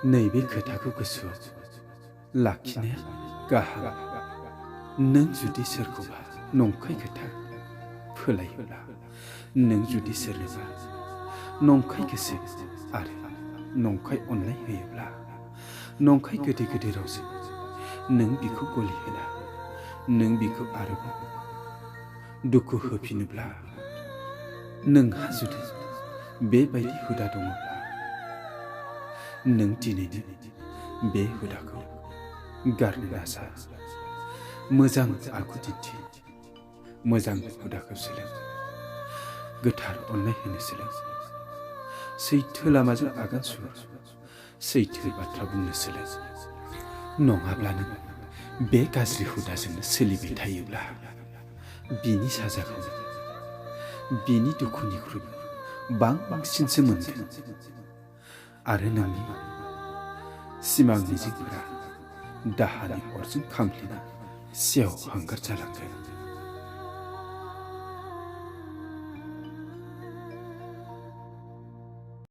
नैबे खोथाखौ गोसोआव लाखिनाया गाहाम। नों जुदि सोरखौबा नंखाय खोथा फोलायोब्ला, नों जुदि सोरनोबा नंखाय गोसो आरो नंखाय अननाय होयोब्ला, नंखाय गोदै गोदै रावजों नों बिखौ गलि होना नों बिखौ आरोबाव दुखु होफिनोब्ला, नोंहा जुदि बेबायदि हुदा दङब्ला, नों दिनैनो बे हुदाखौ गारनो नाजा। मोजां आखु दिन्थि, मोजां हुदाखौ सोलों, गोथार अननाय होनो सोलों, सैथो लामाजों आगान सुर, सैथो बाथ्रा बुंनो सोलों। नङाब्ला नों बे गाज्रि हुदाजोंनो सोलिबाय थायोब्ला, बिनि साजाखौ बिनि दुखुनिख्रुइ बांसिनसो मोनगोन आरो नोंनि सिमां मिजिंफोरा दाहानि अरजों खामग्लिना सेवहांगार जालांगोन।